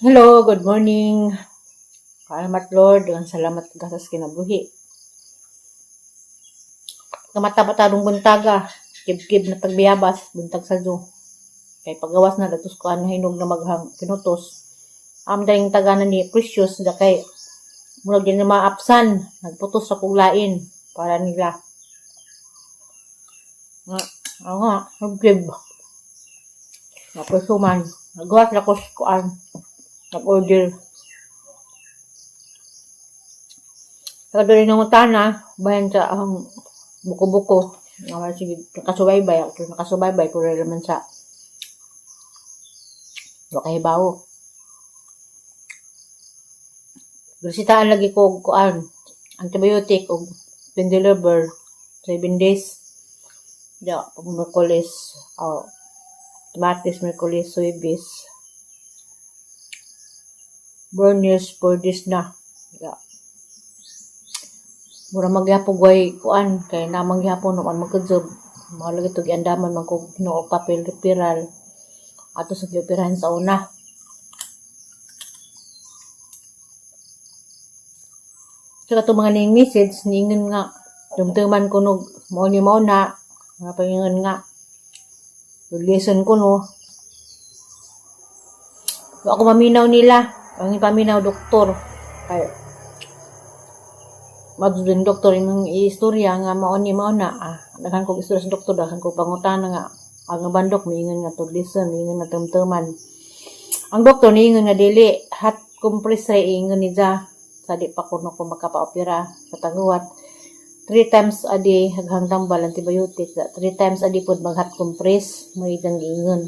Hello, good morning. Salamat Lord, ang salamat gasas kinabuhi. Kamata pa tarong buntaga, kib-kib na tagbiyabas, buntag sa zoo. Kay pagawas na datos ko ang hinog na maghang kinutos. Am daing tagana ni Precious da kay murag din na maapsan, nagputos sa kuglain para nila. Nga, ako nga, nagkib. Napusuman, nagawas na ko sa kuan, nag-order. Saka doon ng utana, bayan sa ang buko-buko. Nga man, sige, nakasubaybay. Ako nakasubaybay, pero naman sa wa kahibawo. Resitaan lagi ko og kuan, antibiotic og pendeliver 7 days. Ya, pag Merkulis, oh, Martes, Merkulis, Huwebes, Bernes, 4 days na. Ya. Mura magyapon way kuan kay namang gihapon no magkajob. Mao lagi to giandaman man kog Ginoo papel referral ato sa gioperahan sa una. Saka to mga ning message niingon nga dumduman ko nog mao ni mao na nga paingon nga lesson ko no. Wa ako maminaw nila. Ang ipaminaw doktor. Kay Madto din doktor imong istorya nga mao ni mao na ah, daghan kog istorya sa doktor, daghan kog pangutana nga ang bandok miingon nga to listen, miingon nga tumtuman. Ang doktor niingon nga dili hot compress ra ingon ni ja sa di pa kuno ko makapaopera sa taguwat. Three times a day haghang tambal antibiotic, three times a day pod mag hot compress mo idang giingon.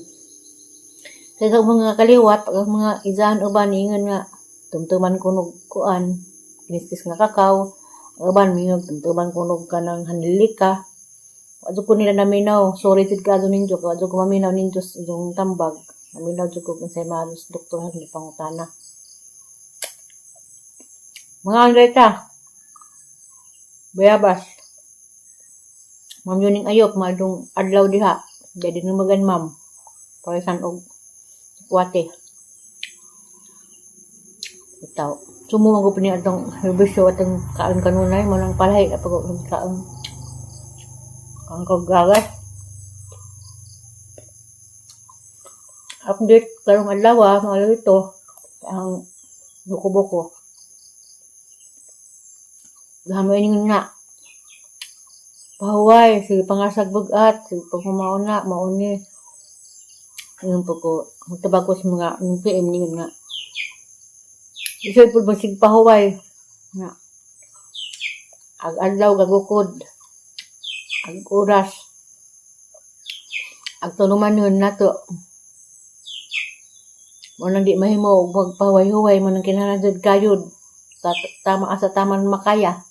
Kay sa mga kaliwat pag ang mga izaan uban niingon nga tumtuman kuno kuan kinistis nga kakao, ang uban miingon tumtuman kuno kanang hanlika. Wa jud ko nila naminaw. Sorry jud kaadto ninyo, wa jud ko maminaw ninyo sa inyong tambag. Naminaw jud ko kung sa malos doktor ang pangutana. Mga Andre ta. Bayabas. Ma'am yuning ayop, madung adlaw diha. Dili magan ma'am. Parisan og kuwate. Itaw. Sumo man gud ni atong serbisyo atong kaon kanunay mo nang palay pag kaon. Ang kagagas. Update karong adlaw mga lito ang buko-buko. Gamay ning nga. Pahuway, sige pangasag bugat, sige paghumauna, mauni. Ngayon po ko, magtabag ko sa mga PM ningon nga. Isod po ba sige pahuway. Nga. Ag adlaw gagukod. Ag oras. Ag tuluman nun nato. Mo nang di mahimo og magpahuway-huway mo nang kinahanglan jud kayod. Tama asa taman makaya.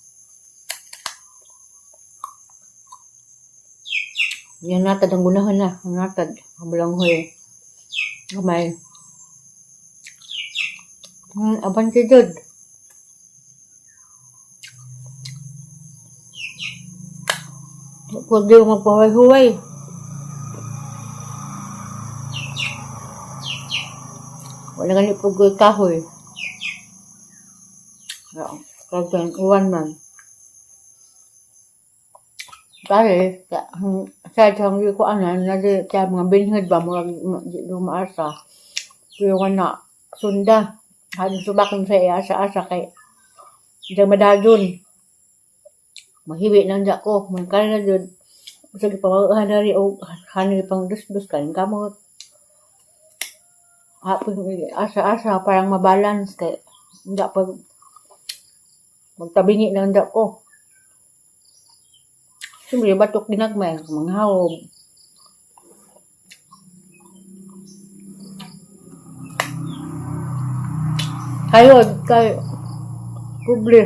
Yan natad ang gunahon na. Ang natad. Ang balanghoy. Gamay. Abante jud. Pwede magpahuway-huway. Wala gani po kahoy. Kag uwan man. Kaya, sa siyang ko anan, na di kaya mga binhid ba, murag di lumaasa. Pero nga na, sunda. Hadin subakan sa asa-asa kay di madadun. Mahiwi nang da ko, man kaya na jud. Sige pa hanari og hanari pang dus-dus kanin kamot. Hapon asa-asa parang mabalance kay hindi pag magtabingi na da ko. Siyempre, batok ginagmay, mga hawog. Kayo, kay, kubli.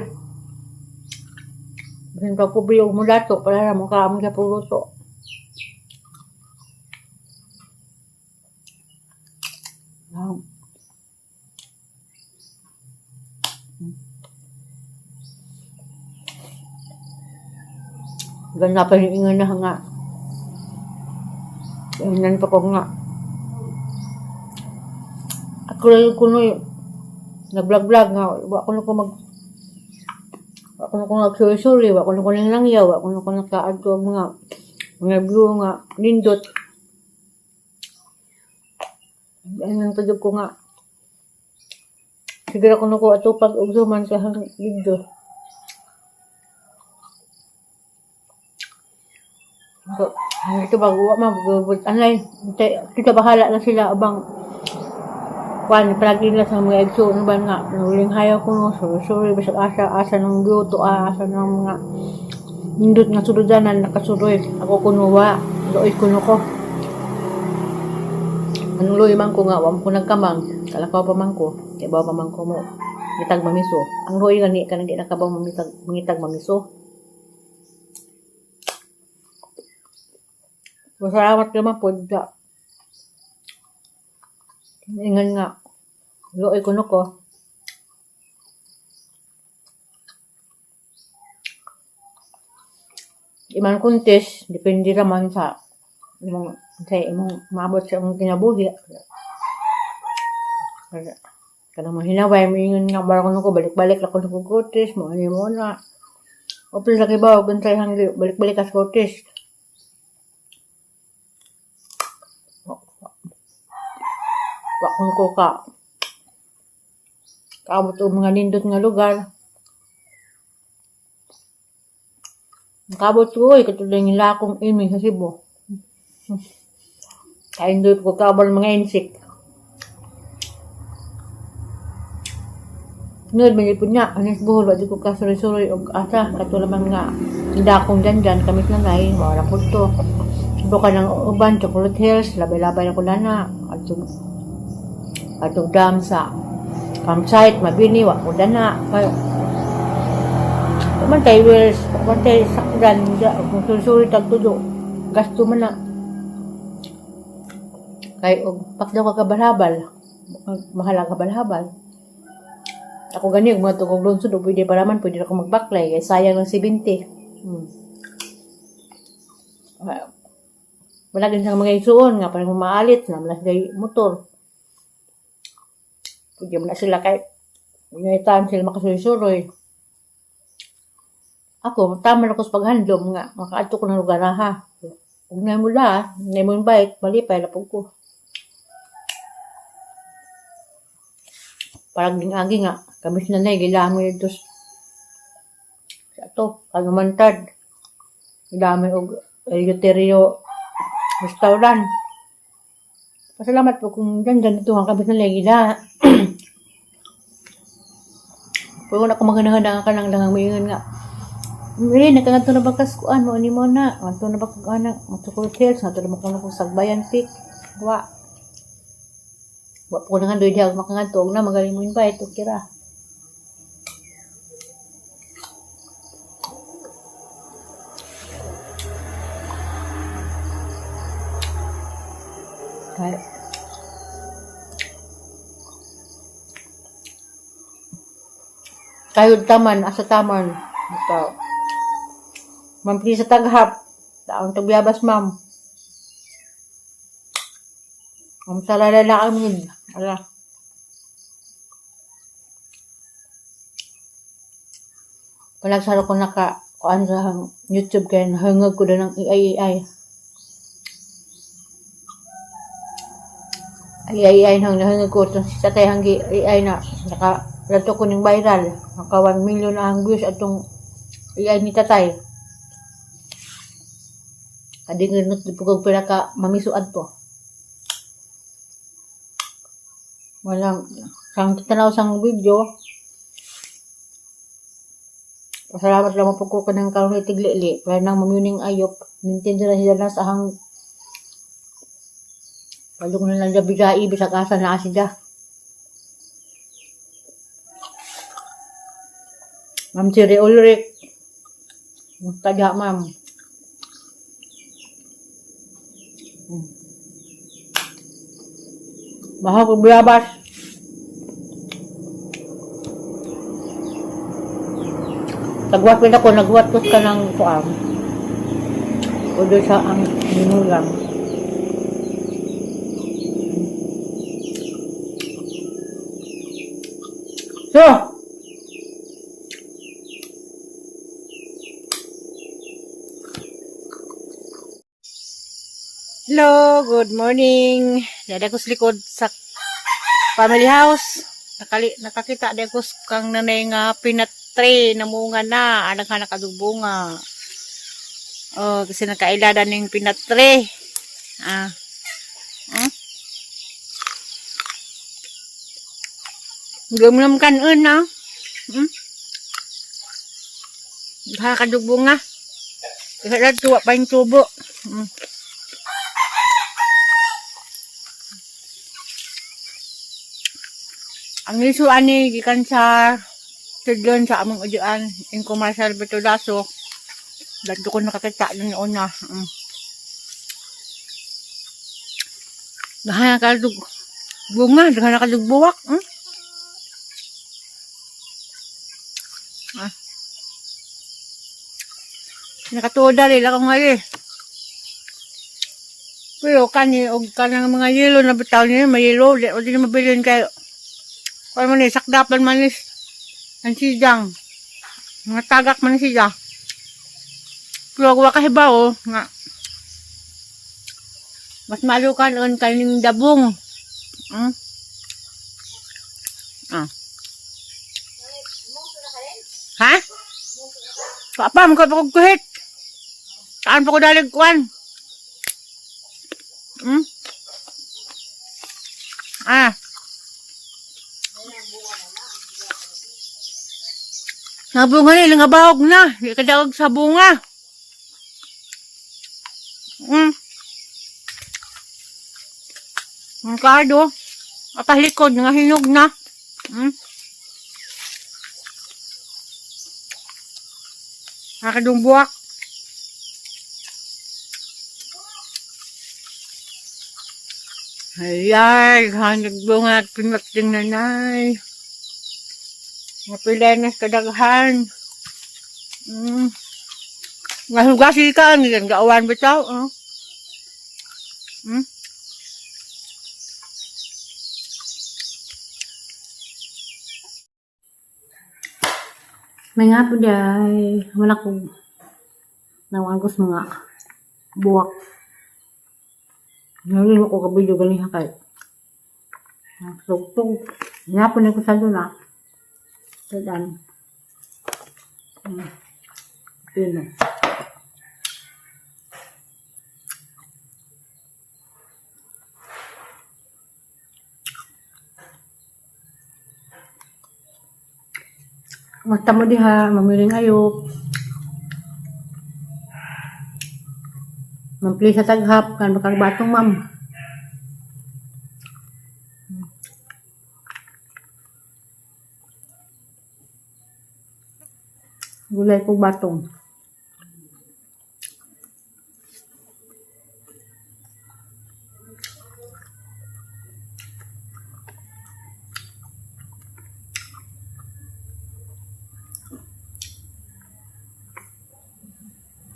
Bisan pa kubli og mulato, para ra mo kaamon sa puluto. Wow. Ganda pa yung ingon na nga. Ingnan pa ko nga. Ako lang kuno Nag-vlog-vlog nga wa ko na ko mag wa ko na ko nagsursuri, wa ko na ko nang wa ko na ko nakaadto og mga view nga nindot. Anong pa ko nga siguro ko na ko atupag og duman sa video. So, ito ba, wa man, anay, kita bahala na sila abang kuan palagi nila sa mga egso ano ba nga nuling hayaw ko no, sorry sorry, bisag asa asa ng luto, ah, asa ng mga nindot nga suludanan nakasuroy ako kuno, wa luoy kuno ko. Anong luoy man ko nga wa man ko nagkamang kalakaw pa man ko kay bawa pa man ko mo mitag mamiso. Ang luoy gani kanang di nakabaw mamitag mangitag mamiso. Masalamat naman po da. Ingan nga luoy kuno ko. Iman kuntis, depende raman sa imong maabot sa imong kinabuhi. Kanang mahinaway, moingon nga bara kuno ko balik-balik ra kuno ko kutis, mo ani mo na. Open sa kibaw kung sa hanggi balik-balik ka sa kutis. Wa kuno ko ka kaabot og mga nindot nga lugar. Nakaabot ko oy, katulad ng akong imi sa Cebu. Kaindot ko kabal mga insect. Ngod man po niya, anis buhol, wa di ko kasuroy-suroy og asa, katulad man nga akong dyan kamit na nay, wala ko to. Ibo ka ng uban, Chocolate Hills, labay-labay na ko na, atong atong dam sa campsite, Mabini, wa ko dana. Kayo, man tayo wheels, man tayo sakdan, kung sursuri tag tudo, gasto man na. Kay og pakdaw ka kabalhabal, mahal ang kabalhabal. Ako gani og mga tugog lungsod, o pwede pa naman, pwede na ako magbaklay, kay sayang lang 70. Ah, wala din sa mga isuon nga parang maalit na wala sila motor. Pwede mo na sila kay may time sila makasuroy. Ako, tama na ko sa paghandom nga makaadto ko ng lugar ha. Ug na mo la, na mo invite, malipay na pud ko. Parang ding agi nga, kami na nay gilami dito sa ato, kalumantad. Gilami og Eleuterio restaurant. Pasalamat po kung dyan dyan dito ang kami na gila. Pero na ko maganda ka lang lang moingon nga. Eh, nagkangadto na ba kas kuan mo ni mo na? Ngadto na ba kag ana, Chocolate Hills, ngadto na ba ko Sagbayan Peak. Wa. Wa po ko nangandoy diha makangadto og na magaling mo invite, okay ra. Kay Kayod taman, asa taman. Ito. Ma'am, please sa taghap. Taong tagyabas, ma'am. Ang salalala kami. Ala. Palagsaro ko naka kuan sa YouTube kay nahangag ko na ng AI AI. AI AI nang nahangag ko itong sa tatay hanggi AI na naka rato ko ning viral, naka 1 million na ang views atong AI ni tatay. Adi nga di po kog pila ka mamiso adto. Walang sang tanaw sang video. Pasalamat lang po ko kanang karon tiglili kaya nang mamyuning ayop mintin na sila na sa hang palung na lang bigai bisag asa na sila. Ma'am Siri Ulrich. Musta diha, ma'am? Mahal ko bilabas. Tagwat ako, nagwat ko ka ng kuam. O doon sa ang minulang. Hello, good morning. Dada ko sa likod sa family house. Nakakita di ko kang nanay nga peanut tree namunga na. Anak ka nakadugbunga. Oh, kasi nakailada ning peanut tree. Ah. Gumlam kan na. Nakakadugbunga. Kasi tuwa pa yung tubo. Ang liso ani gikan sa tudlon sa among udyaan in commercial Betolaso. Dadto ko nakakita dun una. Daghan na kadug bunga, daghan na kadug buwak. Ah. Nakatuoda rin ako ngayon. Pero kani og kanang mga yelo na bitaw niya, may yelo, di, o di na mabilin kayo. Kaya man eh, sakdapan man is ang sijang. Mga tagak man siya. Pero wa kahibaw oh, nga. Mas malukan on kaning dabong. Ah. Ha? Pa, mo pa kog kuhit. Taan pa ko dalig kuan. Ah. Nabunga ni, nangabahog na. Di ka daog sa bunga. Ang kado. Apalikod, nga hinog na. Nakadong buwak. Ayan, hanag bunga at pinating nanay. Mapilenes kadaghan. Nahugasi ka, ang gaawan bitaw. Oh. May nga po day. Wala ko nawaan ko sa mga buwak. Ngayon ko kabidyo ganiha kay. Tugtog. Nga po na ko sa doon ah. Sadan. Pino. Basta mo diha, mamiling ayop. Ma'am, please sa taghap, kan bakang batong ma'am. Gulay ko batong.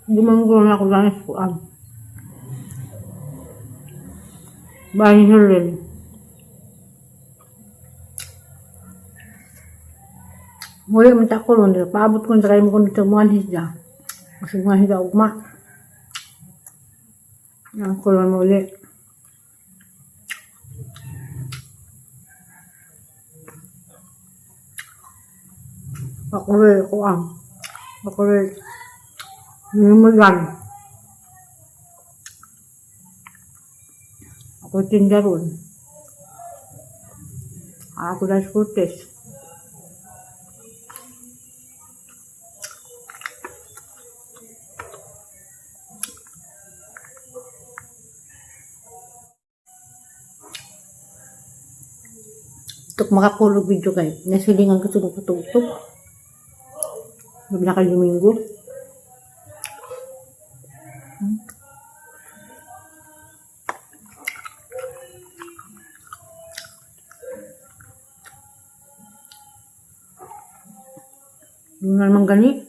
Gumanggulo na ako lang sa kuan. Bahay hulin. Muli man ta ko ron, paabot ko na kayo mo kung dito mo siya. Kasi mga higa ugma. Ang kulon muli. Pakuloy ko ang. Pakuloy. Numulan. Ako tinda ron. Ako na school test. Tuk makakulog video kay. Nasilingan ko ito patugtog. Gabi na kayo Domingo. Yung naman gani.